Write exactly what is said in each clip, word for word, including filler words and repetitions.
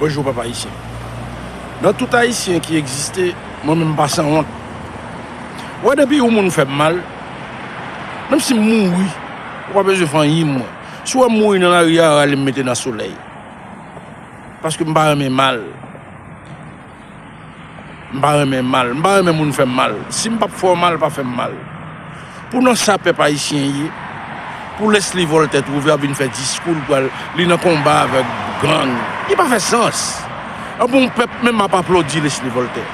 Bonjou, pèp ayisyen. Nan tout ayisyen ki egziste, mwen menm m pa sanwont. Ou wè, depi yon moun fè m mal, menm si m mouri, ou pa bezwen fè anyen mwen. Si w wè m mouri nan lari a, rale m mete nan solèy. Paske m pa renmen mal. M pa renmen mal. M pa renmen moun fè m mal. Si m p ap fè w mal, pa fè m mal. Pou nan sa pèp ayisyen ye, pou Leslie Voltaire twouve ap vin fè diskou, l pral, li nan konba avèk gang. Li pa fè sans. Anpi yon pèp menm ap aplodi Leslie Voltaire.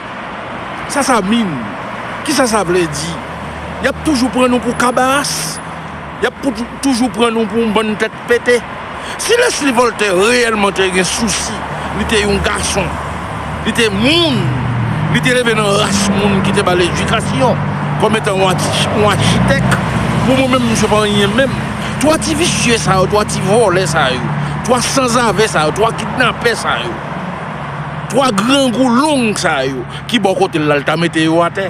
Sa sa mean? Kisa sa vle di? Y ap toujou pran nou pou kabaas? Y ap pou, toujou pran nou pou yon bann tèt pete? Si Leslie Voltaire reyèlman te gen sousi, li te yon gason, li te moun, li te leve nan ras moun ki te ba l edikasyon, kòm etan yon achi-, yon achitèk, pou mwen menm, misye pa anyen menm. Twa ti visye sa yo, twa ti vòlè sa yo, twa sanzave sa yo, twa kidnapè sa yo, twa grangou long sa yo, ki bò kote l la, l ta mete yo atè.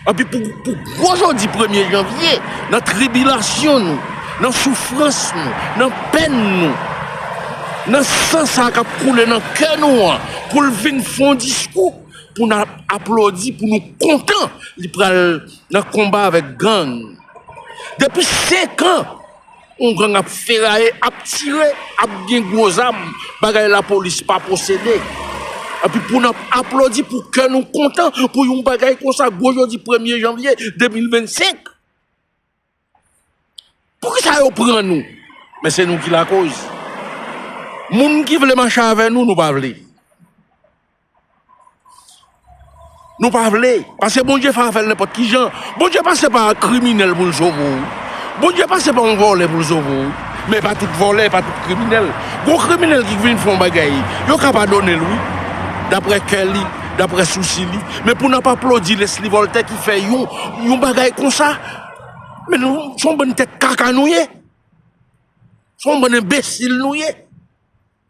Anpi pou, pou gwo jodi premye janvye, nan tribilasyon nou, nan soufrans nou, nan pèn nou, nan san sa k ap koule nan kè nou an, pou l vin fè yon diskou, pou n ap aplodi, pou nou kontan, li pral nan konba avèk gang. Depi senk an, yon gang ap feraye, ap tire, ap gen gwo zam, bagay lapolis pa posede. Epi pou n ap aplodi, pou kè nou kontan, pou yon bagay konsa, gwo jodi premye janvye de mil vennsenk. Poukisa yo pran nou? Men se nou ki lakoz. Moun ki vle mache avè nou, nou pa vle. Nou pa vle. Paske Bondye pa fè l nenpòt ki jan. Bondye pase pa kriminèl pou l sove w. Bondye pase pa yon vòlè pou l sove w. Men pa tout vòlè, pa tout kriminèl. Gon kriminèl ki vin fè yon bagay, yo ka padone l, wi. Daprè kè li, daprè sousi li. Men pou n ap aplodi Leslie Voltaire ki fè yon, yon bagay konsa, men nou, se yon bann tèt kaka nou ye. Se yon bann enbesil nou ye.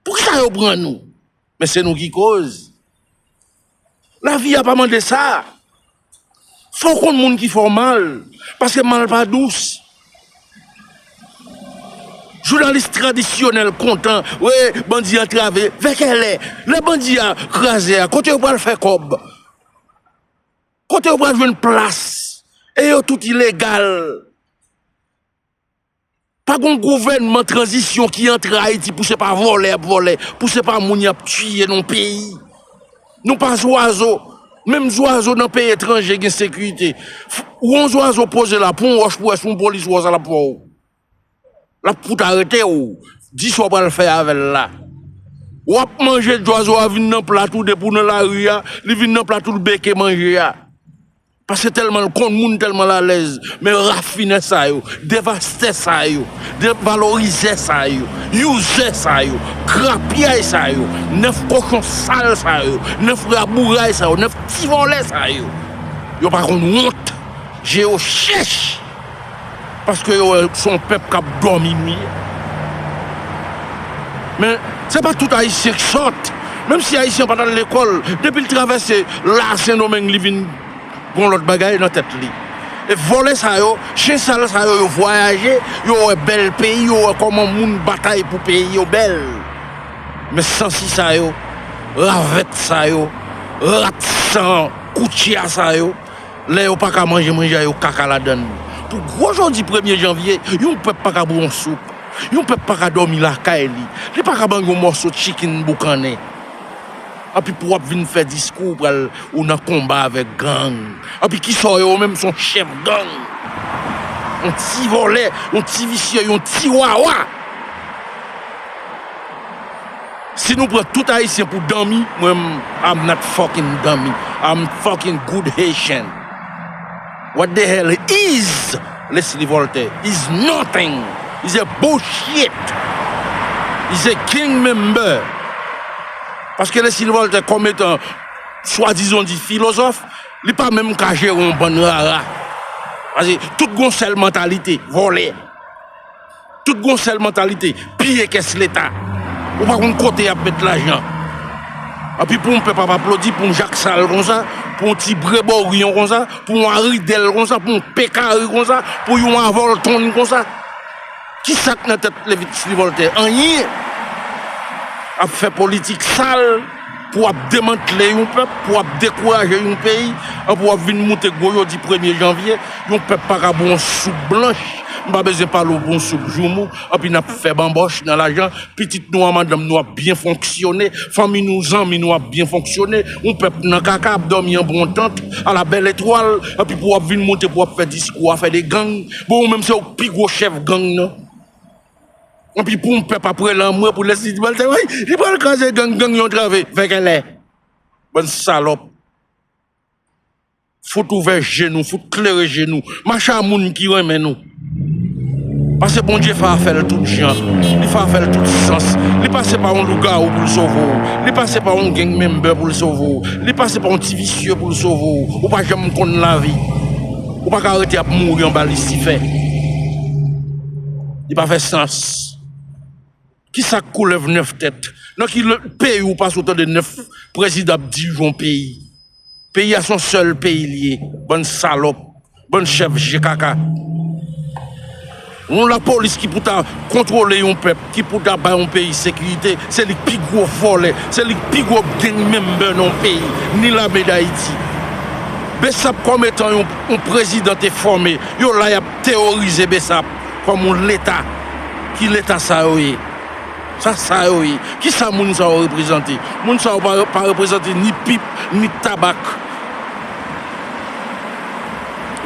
Poukisa yo pran nou? Men se nou ki koz. Lavi a pa mande sa. Fò w konn moun ki fè w mal, paske mal pa dous. Jounalis tradisyonèl kontan, wi, bandi antrave. Vè kèlè? Lè bandi a kraze a, kote yo pral fè kòb? Kote yo pral jwenn plas? E yo tout ilegal. Pa gon gouvènman tranzisyon ki antre Ayiti pou se pa vòlè y ap vòlè, pou se pa moun y ap tiye nan peyi. Nou pa zwazo. Menm zwazo nan peyi etranje gen sekirite. F-, ou yon zwazo poze la, pran yon wòch pou wè si yon polis wè w, sa l ap fè w. L ap fout arete w. Di sa w pral fè avè l la. W ap manje, zwazo a vin nan plat ou depi w nan lari a, li vin nan plat ou, l beke manje a. Paske tèlman l konn moun, tèlman l alèz. Men rafinè sa yo, devastè sa yo, devalorizè sa yo, youzè sa yo, grapyay sa yo, nèf kochon sal sa yo, nèf rabouray sa yo, nèf ti vòlè sa yo. Yo pa konn wont. Je yo chèch. Paske yo wè se yon pèp k ap dòmi nou ye. Men, se pa tout Ayisyen k sòt. Menm si Ayisyen pa t al lekòl, depi l travèse la Sendomeng, li vin gon lòt bagay nan tèt li. E vòlè sa yo, chen sal sa yo, yo vwayaje, yo wè bèl peyi, yo wè kòman moun batay pou peyi yo bèl. Men sansi sa yo, ravèt sa yo, rat san koutya sa yo, lè yo pa ka manje manje a, yo kaka ladann. Pou gwo jodi premye janvye, yon pèp pa ka bwè yon soup. Yon pèp pa ka dòmi lakay li. Li pa ka manyen yon mòso chicken boukannen. Anpi pou w ap vin fè diskou, ou pral, ou nan konba avèk gang. Anpi kisa w ye, ou menm se yon chèf gang. Yon ti vòlè, yon ti visye, yon ti wawa. Si nou pran tout Ayisyen pou danmi, mwen, I'm not fucking dummy. I'm fucking good Haitian. What the hell is Leslie Voltaire? Is nothing. Is a bullshit. Is a gang member. Paske Leslie Voltaire, kòm etan swadizan di filozòf, li pa menm ka jere yon bann rara. Paske tout gon sèl mantalite, vòlè. Tout gon sèl mantalite, piye kès leta. Ou pa konn kote y ap met lajan. Anpi pou yon pèp ap aplodi pou yon jak sal konsa, pou yon ti brebòriyon konsa, pou yon aridèl konsa, pou yon pekari konsa, pou yon avòltonn konsa. Kisa k nan tèt Leslie Voltaire? Anyen. Ap fè politik sal pou ap demantle yon pèp, pou ap dekouraje yon peyi, an pou ap vin moute gwo jodi premye janvye, yon pèp pa ka bwè yon soup blanch, m pa bezwen pale w pou yon soup joumou, anpi n ap fè banbòch nan lajan, pitit nou a madanm nou ap byen fonksyone, fanmi nou, zanmi nou ap byen fonksyone, yon pèp nan kaka ap dòmi anba yon tant, a la bèl etwal, anpi pou w ap vin moute pou w ap fè diskou afè de gang, bon ou menm se ou k pi gwo chèf gang nan. Anpi pou yon pèp ap rele anmwe pou lè si li pral te, wi, li pral kraze gang, gang yo antrave. Vèkèlè. Bann salòp. Fout ouvè je nou, fout klere je nou. Mache a moun ki renmen nou. Paske Bondye fè afè l tout jan. Li fè afè l tout sans. Li pase pa yon lougawou pou l sove w. Li pase pa yon gang member pou l sove w. Li pase pa yon ti visye pou l sove w. Ou pa janm konn lavi. Ou pa ka rete ap mouri anba Lisifè. Li pa fè sans. Kisa k koulèv nèf tèt? Nan ki le-, peyi ou pase ou tande nèf prezidan ap dirije yon peyi? Peyi a se yon sèl peyi l ye. Bann salòp, bann chèf je kaka. Yon lapolis ki pou ta kontwole yon pèp, ki pou ta bay yon peyi sekirite, se li k pi gwo vòlè, se li k pi gwo gang member nan yon peyi, ni lame Dayiti. Besap kòm etan yon, yon prezidan te fòme, yo la y ap teworize Besap kòm yon leta. Ki leta sa yo ye? Sa sa yo ye? Kisa moun sa yo reprezante? Moun sa yo pa, pa reprezante ni pip, ni tabak.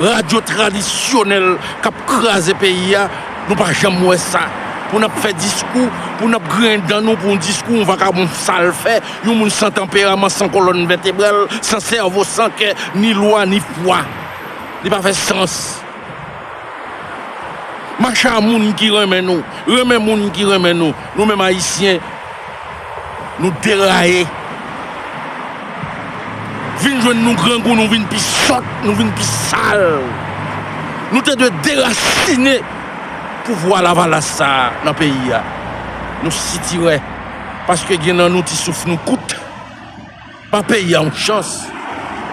Radyo tradisyonèl k ap kraze peyi a, nou pa janm wè sa. Pou n ap fè diskou, pou n ap griyen dan nou pou yon diskou, yon vakabon sal fè, yon moun san tanperaman, san kolòn vètebral, san sèvo, san kè, ni lwa, ni fwa. Li pa fè sans. Mache a moun ki renmen nou, renmen moun ki renmen nou. Nou menm Ayisyen, nou deraye. Vin jwenn nou grangou, nou vin pi sòt, nou vin pi sal. Nou te dwe derasine pouvwa lavalas sa a nan peyi a. Nou sitirè, paske gen nan nou ti souf nou kout. Ba peyi a yon chans.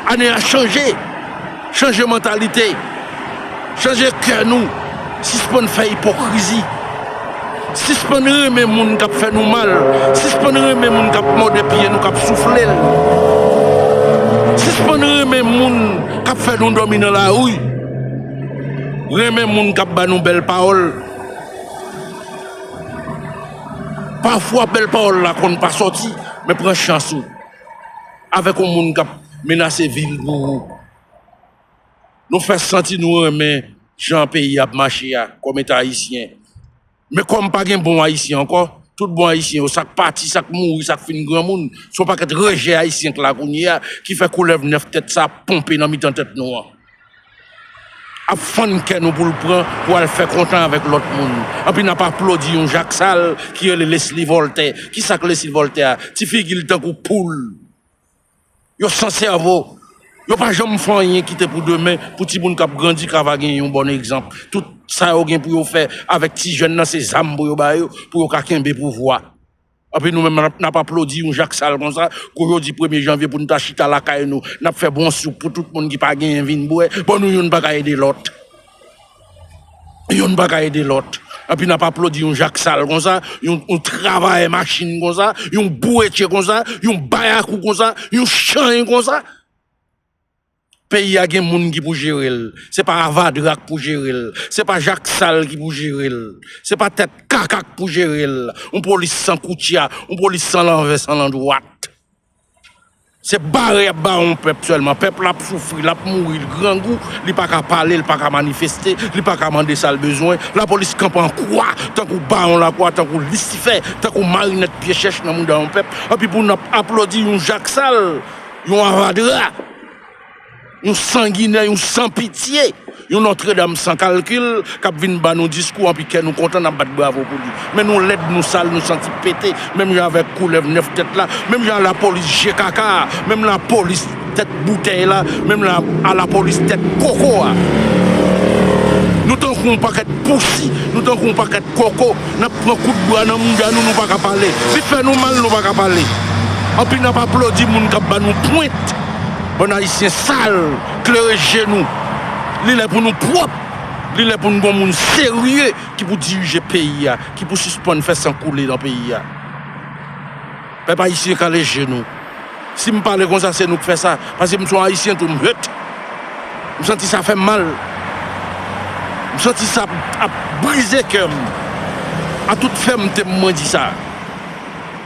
Ane a chanje. Chanje mantalite. Chanje kè nou. Sispann fè ipokrizi. Sispann renmen moun k ap fè nou mal. Sispann renmen moun k ap mòde pye nou, k ap soufle l. Sispann renmen moun k ap fè nou dòmi nan lari. Renmen moun k ap ba nou bèl pawòl. Pafwa bèl pawòl la konn pa sòti, men pran chans ou avèk yon moun k ap menase vi l pou ou. Nou fè santi nou renmen jan peyi a ap mache a kòm eta ayisyen. Men kòm pa gen bon ayisyen ankò, tout bon ayisyen yo, sa k pati, sa k mouri, sa k fin granmoun, se yon pakèt rejè ayisyen k la kounye a, ki fè koulèv nèf tèt sa ap ponpe nan mitan tèt nou an. Ap fann kè nou pou l pran, pou al fè kontan avèk lòt moun. Anpi n ap aplodi yon jak sal ki rele Leslie Voltaire. Kisa k Leslie Voltaire a? Ti figi l tankou poul. Yo san sèvo. Yo pa janm fè anyen kite pou demen, pou timoun k ap grandi ka va gen yon bòn egzanp. Tout sa yo gen pou yo fè avèk ti jèn nan, se zam pou yo ba yo, pou yo ka kenbe pouvwa. Anpi nou menm n ap, n ap aplodi yon jak sal konsa, kou yo di premye janvye pou n ta chita lakay nou, n ap fè bon soup pou tout moun ki pa genyen vin bwè, bon nou youn pa ka ede lòt. Youn pa ka ede lòt. Anpi n ap aplodi yon jak sal konsa, yon, yon travayè machin konsa, yon bouretye konsa, yon bayakou konsa, yon chanyen konsa. Peyi a gen moun ki pou jere l. Se pa avadra k pou jere l. Se pa jak sal ki pou jere l. Se pa tèt kaka k pou jere l. Yon polis san koutya, yon polis san lanvè, san landwat. Se bare y ap bare yon pèp sèlman. Pèp la ap soufri, l ap mouri, l grangou, li pa ka pale, li pa ka manifeste, li pa ka mande sa l bezwen. Lapolis kanpe an kwa, tankou bawon lakwa, tankou Lisifè, tankou marinèt pye chèch nan mouda yon pèp. Anpi pou n ap aplodi yon jak sal, yon avadra. Yon sanginè, yon san pitye, yon Nòtredam san kalkil k ap vin ba nou diskou, anpi kè nou kontan, n ap bat bravo pou li. Men nou lèd, nou sal, nou santi pete, menm jan avèk koulèv nèf tèt la, menm jan a lapolis je kaka a, menm lapolis tèt boutèy la, menm jan a lapolis tèt koko a. Nou tankou yon pakèt pousi, nou tankou yon pakèt koko, n ap pran kout bwa nan mouda nou, nou pa ka pale. Li fè nou mal, nou pa ka pale. Anpi n ap aplodi moun k ap ba nou pwent. Bann ayisyen sal, klere je nou. Li lè pou nou pwòp. Li lè pou n gon moun serye ki pou dirije peyi a, ki pou sispann fè san koule nan peyi a. Pèp ayisyen, kale je nou. Si m pale konsa, se nou k fè sa. Paske m se yon Ayisyen tou, m hèt. M santi sa fè m mal. M santi sa ap, ap brize kè m. A tout fèmte m, mwen di sa.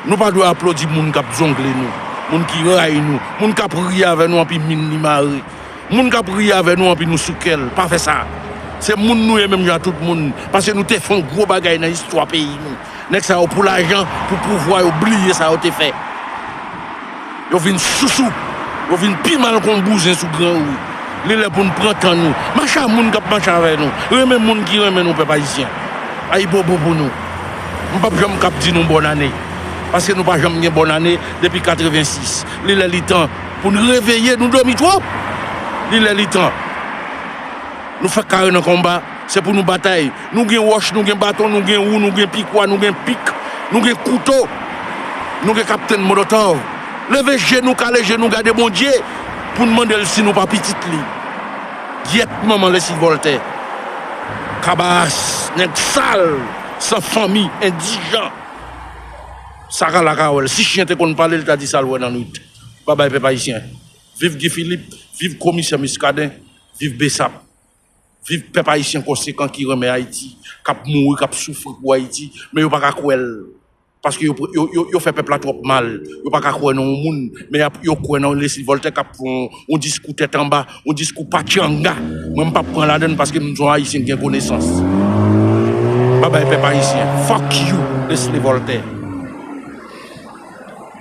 Nou pa dwe aplodi moun k ap zongle nou, moun ki ray nou, moun k ap ri avè nou anpi min li mare. Moun k ap ri avè nou anpi nou sou kè l. Pa fè sa. Se moun nou ye menm jan ak tout moun. Paske nou te fè yon gwo bagay nan istwa peyi nou. Nèg sa yo pou lajan, pou pouvwa, yo bliye sa yo te fè. Yo vin sousou. Yo vin pi mal kon bouzen sou gran ri. Li lè pou n pran tan nou. Mache a moun k ap mache avè nou. Renmen moun ki renmen nou, pèp ayisyen. Ayibobo pou nou. M p ap janm k ap di nou bòn ane. Paske nou pa janm gen bòn ane depi katrevensis. Li lè li tan pou n reveye, nou dòmi twòp. Li lè li tan. Nou fèk kare nan konba, se pou nou batay. Nou gen wòch, nou gen baton, nou gen wou, nou gen pikwa, nou gen pik, nou gen kouto, nou gen kaptenn Molotov. Leve je nou, kale je nou, gade Bondye pou n mande l si nou pa pitit li. Gyèt manman Leslie Voltaire. Kabaas, nèg sal, san fanmi, endijan. Sa ka la ka wè l. Si chen te konn pale, l ta di sa l wè nan nwit. Babay pèp ayisyen. Viv Guy Philippe, viv komisè Muscadin, viv Bessap. Viv pèp ayisyen konsekan ki renmen Ayiti, k ap mouri, k ap soufri pou Ayiti, men yo pa ka kwè l. Paske yo, yo, yo, yo fè pèp la twòp mal. Yo pa ka kwè nan yon moun, men y ap, yo kwè nan Leslie Voltaire k ap fè yon, yon diskou tèt anba, yon diskou patchanga. Mwen, m p ap pran ladann paske m se yon Ayisyen ki gen konesans. Babay pèp ayisyen. Fuck you, Leslie Voltaire.